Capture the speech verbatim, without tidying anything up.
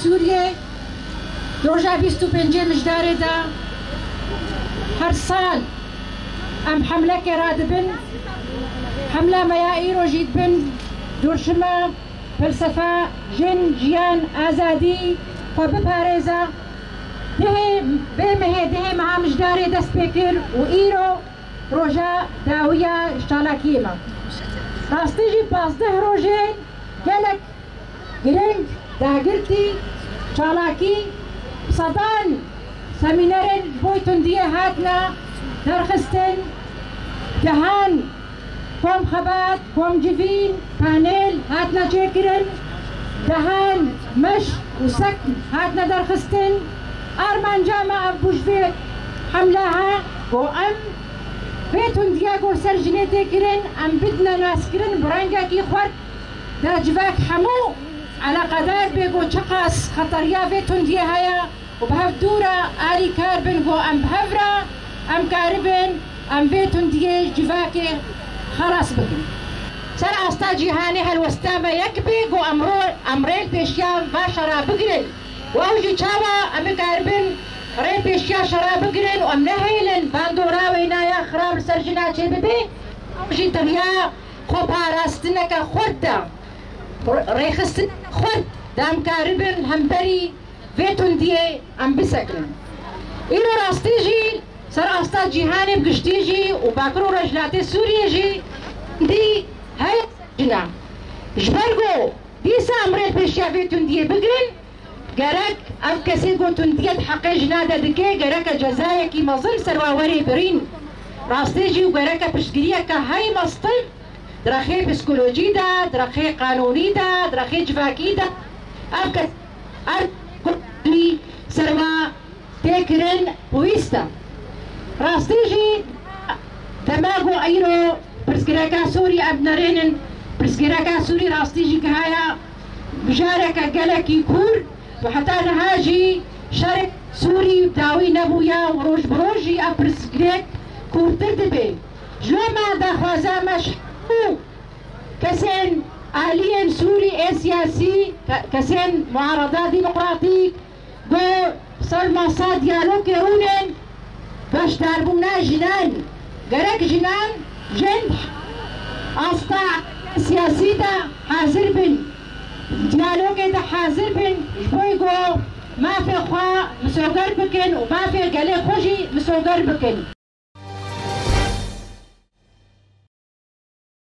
Sûriyê, roja bîst û pêncê Mijdarê de her sal em hemlekê radibin. Hemla me ya îro jî dibin dorşima felsefa jin, jiyan, azadî xwe biparêze. Dihê, vê mehê dihê meha Mijdarê dest pê kir û îro roja dawiya ji çalakiyê me. Rastî jî pazdeh rojên gelek giring, dagirtî, çalakî, sedan semînerên ji bo tundiyê hatine derxistin, dehan kom xebat, kom civîn, panel hatine çêkirin, dehan meş û sek hatine derxistin. Armanca me ev bû ji vê hemla he, ku em vê tundiya ku li ser jinê tê kirin, em bidine naskirin bi rengekî xurt. Da civak hemû eleqedar bê ku çiqas xeteriya vê tundiyê heye û bi hev dû re alîkar bin ku em bi hev re em karibin em vê tundiyê civakê xelas bikin. Ser asta cîhanê helwesta me yek bê ku em ro-, em rê li pêşiya va şera bigirin. Û ew jî çawa em ê karibin rê pêşiya şera bigirin û em nehêlin bandora wêna ya xirab li ser jina çêbibe, ew jî tevya xweparastineke xurt de, rêxistineke xurt de em karibin hemberî vê tundiyê em bisekinin. Îro rastî jî ser asta cîhanê bi giştî jî û Bakur û Rojhilatê Sûriyê jî tundî heye ser jina. Ji ber ku dîsa em rê pêşiya vê tundiyê bigirin, gerek ev kesê ku tundiyê di heqê jina de dike, gereke cezayekî mezin ser wa werê birîn. Rastî jî û gereke piştgiriyeke hey mestin di rexê psîkolojî de, di rexê qanûnî de, di rexê civakî de ev kes, ev ser wa tê kirin pêwîst e. Rastî jî dema ku îro pirsgirêka Sûrî em nerênin, pirsgirêka Sûrî rastî jî gihaya mijareke gelekî kûr û heta niha jî şerê Sûrî dawî nebûye û roj bi roj jî ev pirsgirêk kûrtir dibe. Ji me daxwaza me ji hemû kesên aliyên Sûrî ê siyasî, ke-, kesên muarada demokratîk, ku ser masa diyalogê rûnin beşdarbûna jinan. Gerek jinan jin asta siyasî de hazir bin, diyalogê de hazir bin, ji bo ku mafê xwe misoger bikin û mafê gelê xwe jî misoger bikin.